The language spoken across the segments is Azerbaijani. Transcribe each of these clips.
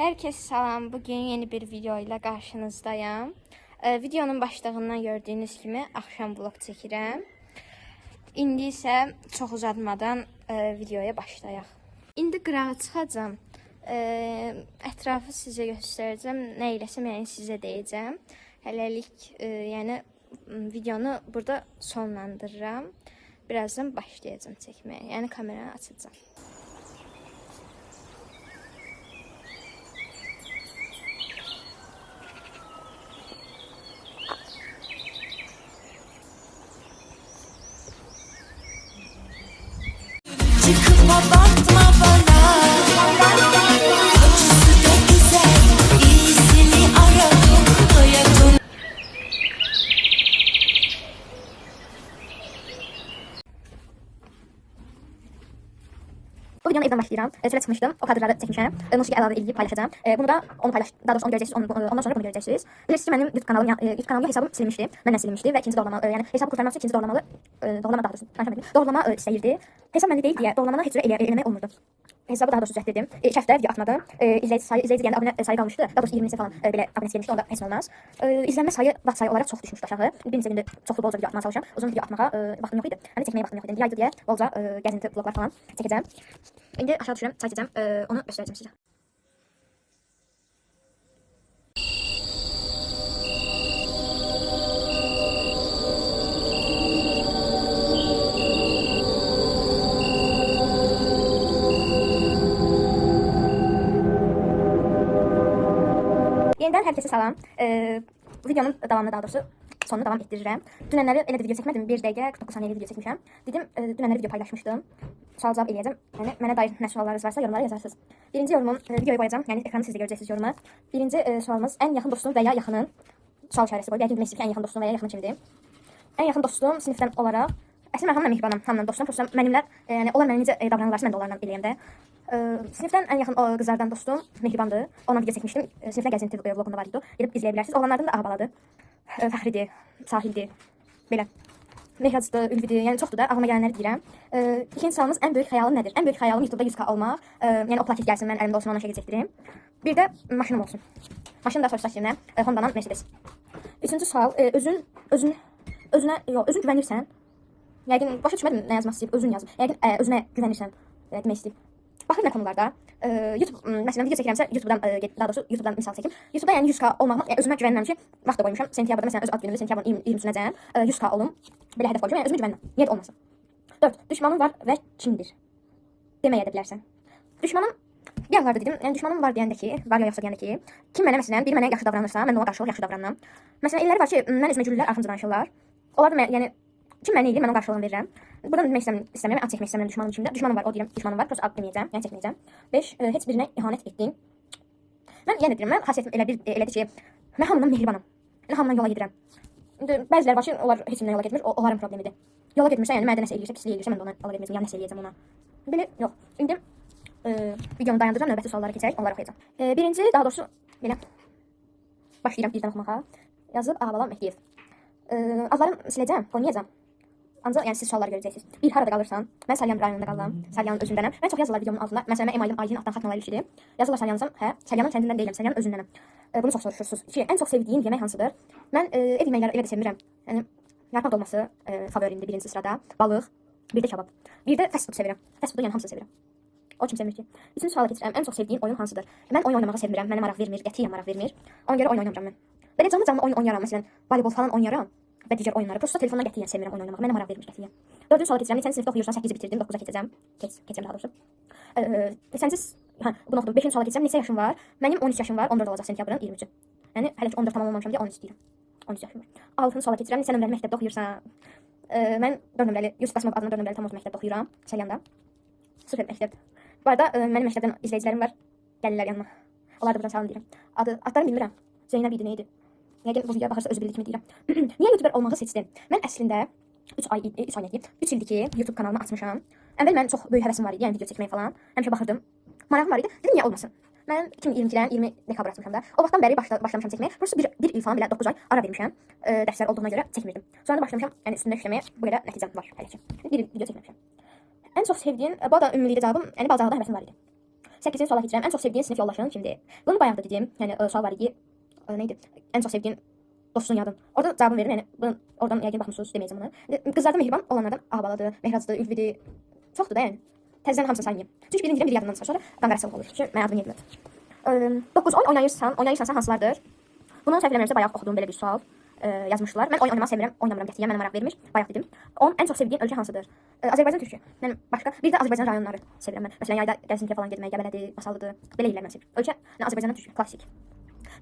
Herkese salam. Bugün yeni bir video ile karşınızdayım. Videonun başlığından gördüyünüz kimi axşam vlog çəkirəm. İndi isə çox uzatmadan videoya başlayaq. İndi qırağa çıxacağam. Ətrafı sizə göstərəcəm. Nə eləsəm, yəni sizə deyəcəm. Hələlik yəni videonu burada sonlandırıram. Birazdan başlayacağım çəkməyə. Yəni kameranı açacağım. Çıkıp abartma bana. Acısı da güzel, iyisini aradım hayatım. Bu videonu evdən başlayıram. Çölə çıxmışdım. O kadrları çəkmişəm. Musiqi əlavə edib paylaşacağım. Bunu da onu paylaş, daha doğrusu onu görəcəksiniz. Ondan sonra bunu görəcəksiniz. Bilirsiniz ki, mənim YouTube kanalım, YouTube kanalımda hesabım silinmişdi. Məndən silinmişdi və ikinci doğrulama, yəni hesabı qurtarmaq üçün ikinci doğrulamalı, doğrulama daha doğrusu, danışamadım. Doğrulama istəyirdi. Hesab məndə deyil deyə doğrulamanı heç cürə eləmək olmurdu. Hesabı daha doğrusu düzəltdirdim. İlk həftə video atmadım. İzləyici sayı, izləyici deyəndə abunə sayı qalmışdı. Daha doğrusu 20 neçə falan belə abunəsi gelmişdi. Onda heç nə olmaz. İzlənmə sayı vaxt sayı olaraq çox düşmüşdü aşağı. Bir neçə gündür çoxlu bolca video atmağa çalışıram. Uzun video atmağa vaxtım yox idi. Hani çəkməyə vaxtım yox idi. İndi yaydı deyə bolca gəzinti vloglar falan çəkəcəm. İndi aşağı düşürəm, çay içəcəm. Onu göstərəcəm sizə. Yeniden herkese salam. Videonun davamını, daha doğrusu sonunu davam etdirirəm. Dünənləri elə də video çəkmədim. 1 dəqiqə 49 saniyəlik video çəkmişəm. Dedim, dünənləri video paylaşmışdım. Sual cavab eləyəcəm. Yəni mənə dair nə suallarınız varsa yorumlara yazarsınız. Birinci yorumum videoyu qoyacağım. Yəni ekranı siz də görəcəksiniz yorumu. Birinci sualımız ən yaxın dostum və ya yaxının sual işarəsi qoyub. Yəqin demək istəyir ki, ən yaxın dostum və ya yaxını kimdir? Ən yaxın dostum sinifdən olaraq əslində mən hamımla mehribanam, hamımla dostum. Prosta mənimlə, yəni onlar mənə necə davranırlarsa mən də onlarla eləyəm də. Sinifdən ən yaxın o qızlardan dostum Mehribandır. Onunla video çəkmişdim. Sinifdən gəzinti vlogunda var idi. Gedib izləyə bilərsiniz. Oğlanlardan da Ağabaladır. Fəxridir, Sahildir. Belə. Mehracdır, Ülvidir. Yəni çoxdur da ağlıma gələnləri deyirəm. İkinci sualımız ən böyük xəyalım nədir? Ən böyük xəyalım YouTube'da 100K olmaq. Yəni o plaket gəlsin, mən əlimdə olsun, ona şəkil çəkdirim. Bir də maşınım olsun. Maşın da soruşsa kimə? Honda'dan Mercedes. Üçüncü sual, özünə, yox, özün güvənirsən. Yəqin başa düşmədim nə yazmaq istəyib, özün yazıb. Yəqin özünə güvənirsən, demək istəyib. Baxın nə konularda. YouTube, məsələn video çəkirəmsə YouTube'dan, daha doğrusu YouTube'dan misal çəkim. YouTube'da yəni 100K olmaq, yəni özümə güvənirəm ki, vaxt da qoymuşam. Sentyabrda məsələn öz ad günümdə sentyabrın 23-ünəcən 100K olum. Belə hədəf qoymuşam. Yəni özümə güvənirəm. Niyə də olmasın? 4. Düşmanın var və kimdir? Deməyə də bilərsən. Düşmanım bir anlarda dedim, yəni düşmanım var deyəndə ki, var ya yoxsa deyəndə ki, kim mənə məsələn, biri mənə yaxşı davranırsa, mən də ona qarşılıq yaxşı davranıram. Məsələn, elləri var ki, mən özümə gülürlər, arxamca danışırlar. Onlar da mən, yəni kim mənə eləyir, mən ona qarşılığını verirəm. Buradan demək istəmirəm, ad çəkmək istəmirəm düşmanım kimdir. Düşmanım var, o deyirəm, düşmanım var, prosta ad deməyəcəm, yəni çəkməyəcəm. 5. Heç birinə ihanət etdin. Mən yenə deyirəm, mən xasiyyətim elə bir elədir ki, mən hamından mehribanam. Yəni hamından yola gedirəm. İndi bəziləri var ki, onlar heç kimdən yola getmir, o onların problemidir. Yola getmirsə, yəni mənə də nəsə eləyirsə, pislik eləyirsə, mən də ona yola getməyəcəm, ya nəsə eləyəcəm ona. Belə yox. İndi videomu dayandıracağım, növbəti suallara keçərək onları oxuyacağam. Birinci, daha doğrusu belə başlayıram birdən oxumağa. Yazıb Ağabala Mehdiyev. Adlarımı siləcəm, qoymayacağam. Ancaq yəni siz sualları görəcəksiniz. Bir, harada qalırsan? Mən Salyan rayonunda qalıram. Salyanın özündənəm. Mən çox yazırlar videomun altında. Məsələn, mən emailım Aydın altdan Xatmalı ilişidir. Yazırlar Salyanızam. Hə, Salyanın kəndindən deyiləm, Salyanın özündənəm. Bunu çox soruşursunuz. 2. Ən çox sevdiyin yemək hansıdır? Mən ev yeməkləri elə də sevmirəm. Yəni yarpaq dolması favorimdir birinci sırada. Balıq, bir də kabab. Bir də fast food sevirəm. Fast foodu yəni hamısını sevirəm. O kim sevmir ki? Üçüncü suala keçirəm. Ən çox sevdiyin oyun hansıdır? Mən oyun oynamağı sevmirəm. Mənə maraq vermir, qətiyyən maraq vermir. Ona görə oyun oynamıram mən. Belə canlı-canlı oyun oynayaram. Məsələn, voleybol falan oynayaram və digər oyunları. Prosta telefondan qətiyyən sevmirəm oyun oynamağı. Mənə maraq vermir qətiyyən. Dördüncü suala keçirəm. Neçənci sinifdə oxuyursan? 8-i bitirdim, 9-a keçəcəm. Keçəcəm daha doğrusu. Neçənci, hə, bunu oxudum. 5-ci suala keçirəm. Neçə yaşım var? Mənim 13 yaşım var. 14 olacaq sentyabrın 23-ü. Yəni hələ ki 14 tamam olmamışam deyə 13 deyirəm. 13 yaşım var. 6-cı suala keçirəm. Neçə nömrəli məktəbdə oxuyursan? Mən 4 nömrəli Yusuf Qasımov adına 4 nömrəli tam orta məktəbdə oxuyuram. Salyanda. Super məktəb. Bu arada mənim məktəbdən izləyicilərim var. Gəlirlər yanıma. Onlar da buradan salam deyirəm. Adlarını bilmirəm. Zeynəb idi, nə idi? Yəqin bu videoya baxarsa özü bilir kimi deyirəm. Niyə YouTuber olmağı seçdim? Mən əslində 3 ay, 3 ay nə deyim? 3 ildir ki, YouTube kanalımı açmışam. Əvvəl mənim çox böyük həvəsim var idi, yəni video çəkməyə falan. Həmişə baxırdım. Marağım var idi. Dedim niyə olmasın? Mən 2022-dən 20 dekabr açmışam da. O vaxtdan bəri başlamışam çəkməyə. Prosta bir il falan belə 9 ay ara vermişəm. Dərslər olduğuna görə çəkmirdim. Sonra da başlamışam, yəni üstündə işləməyə. Bu qədər nəticəm var hələ ki. Bir video çəkməmişəm. Ən çox sevdiyin, bu da ümumilikdə cavabım, yəni balacalıqdan həvəsim var idi. 8-ci suala keçirəm. Ən çox sevdiyin sinif yoldaşın kimdir? Bunu bayaq da dedim. Yəni sual var idi. Nə idi? Ən çox sevdiyin dostun yadın. Orada cavabını veririm. Yəni bunu oradan yəqin baxmısınız deməyəcəm bunu. Qızlarda mehriban olanlardan Ağbaladır, Mehracdır, Ülvidir. Çoxdur da yəni. Təzədən hamısını saymayım. Çünki birini deyirəm, biri yadımdan çıxır. Sonra qanqarasılıq olur. Çünki mənim adımı niyə bilmirəm. 9 oyun oynayırsan, oynayırsansa hansılardır? Bunu səhv eləmirəmsə bayaq oxuduğum belə bir sual yazmışdılar. Mən oyun oynamağı sevmirəm, oynamıram qətiyyən, mənə maraq vermir. Bayaq dedim. 10 ən çox sevdiyin ölkə hansıdır? Azərbaycan, Türkiyə. Mən başqa bir də Azərbaycan rayonları sevirəm mən. Məsələn, yayda gəzintiyə falan getmək, Qəbələdir, Masallıdır. Belə yerlər mən sevirəm. Ölkə, nə Azərbaycandan Türkiyə, klassik.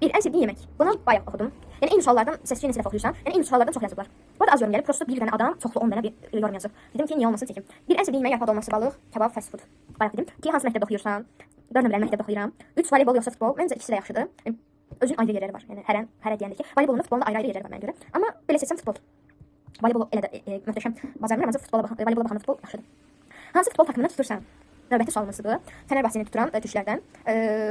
Bir, ən sevdiyin yemək. Bunu bayaq oxudum. Yəni eyni suallardan səsçi neçə dəfə oxuyursan, yəni eyni suallardan çox yazıblar. Bu arada az yorum gəlib. Prosta bir dənə adam çoxlu 10 dənə bir yorum yazıb. Dedim ki, niyə olmasın çəkim. Bir, ən sevdiyin yemək yarpaq dolması, balıq, kebab, fast food. Bayaq dedim. 2, hansı məktəbdə oxuyursan? 4 nömrəli məktəbdə oxuyuram. 3, voleybol yoxsa futbol? Məncə ikisi də yaxşıdır. Yəni, özünün ayrı yerləri var. Yəni hərə deyəndə ki, voleybolun da futbolun da ayrı-ayrı yerləri var mənə görə. Amma belə seçsəm futbol. Voleybol elə də möhtəşəm bacarmıram, ancaq futbola baxan, voleybola baxanda futbol yaxşıdır. Hansı futbol takımını tutursan? Növbəti sualımızdır bu. Fenerbahçeni tuturam türklərdən.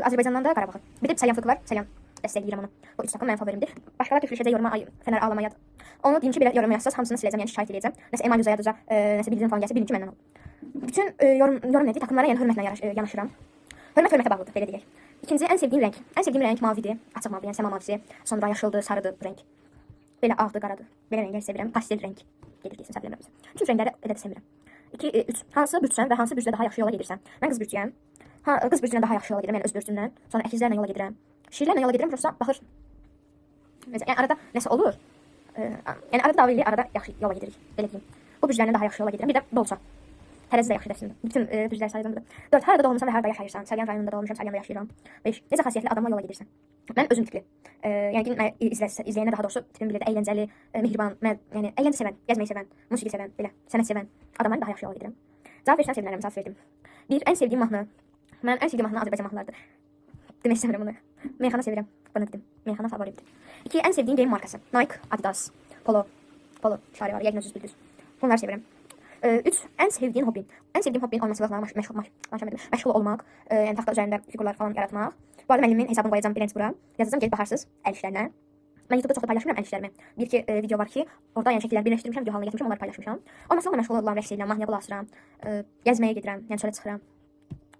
Azərbaycandan da Qarabağı. Bir də Salyan fırqı var. Salyan dəstəkləyirəm onu. Bu üç takım mənim favorimdir. Başqalar tökülüşəcək yoruma, ay Fener ağlamaya. Onu deyim ki, belə yorum yazsaz hamısını siləcəm, yəni şikayət eləyəcəm. Nəsə Emal Uzayadıca, nəsə bildirim falan gəlsə bilin ki, məndən olub. Bütün yorum nədir? Takımlara yəni hörmətlə yanaşıram. Hörmət hörmətə bağlıdır, belə deyək. İkinci, ən sevdiyim rəng. Ən sevdiyim rəng mavidir. Açıq mavi, yəni səma mavisi. Sonra yaşıldır, sarıdır bu rəng. Belə ağdır, qaradır. Belə rəngləri sevirəm. Pastel rəng gedir deyəsən, səhv eləmirəmsə. Bütün rəngləri elə də sevirəm. 2, 3. Hansı bürcsən və hansı bürclə daha yaxşı yola gedirsən? Mən qız bürcüyəm. Ha, qız bürcünə daha yaxşı yola gedirəm, yəni öz bürcümlə. Sonra əkizlərlə yola gedirəm. Şirlərlə yola gedirəm, prosta baxır. Necə, yəni arada nəsə olur. Yəni arada davili, arada yaxşı yola gedirik. Belə deyim. Bu bürclərlə daha yaxşı yola gedirəm. Bir də dolça. Tərəzi də yaxşı əslində. Bütün bürcləri sayacağım burada. 4. Harada doğulmusan və harada yaşayırsan? Salyan rayonunda doğulmuşam, Salyanda yaşayıram. 5. Necə xasiyyətli adamla yola gedirsən? Mən özüm tipli. Yəni ki, mən izləyənə daha doğrusu tipim bilir də əyləncəli, mehriban, mən, yəni əyləncə sevən, gəzməyi sevən, musiqi sevən, belə sənət sevən adamlarla daha yaxşı yola gedirəm. Cavab versən sevinərəm, cavab verdim. 1. Ən sevdiyim mahnı. Mən ən sevdiyim mahnı Azərbaycan mahnılarıdır. Demək istəmirəm bunu. Meyxana sevirəm. Bunu dedim. Meyxana favorimdir. 2. Ən sevdiyim geyim markası. Nike, Adidas, Polo. Polo şarı var. Yəqin özünüz bildiniz. Bunları sevirəm. 3. Ən sevdiyin hobbin. Ən sevdiyim hobbin oymaçılıqla məşğul olmaq, yəni taxta üzərində fiqurlar falan yaratmaq. Bu arada müəllimin hesabını qoyacağam birinci bura. Yazacağam, gəlib baxarsınız əl işlərinə. Mən YouTube'da çox da paylaşmıram əl işlərimi. Bir iki video var ki, orada yəni şəkillər birləşdirmişəm, video halına gətirmişəm, onları paylaşmışam. Oymaçılıqla məşğul oluram, rəqs edirəm, mahnıya qulaq asıram, gəzməyə gedirəm, yəni çölə çıxıram,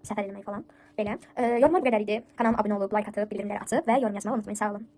səfər eləmək falan. Belə. Yorumlar bu qədər idi. Kanalıma abunə olub, like atıb, bildirimləri açıb və yorum yazmağı unutmayın. Sağ olun.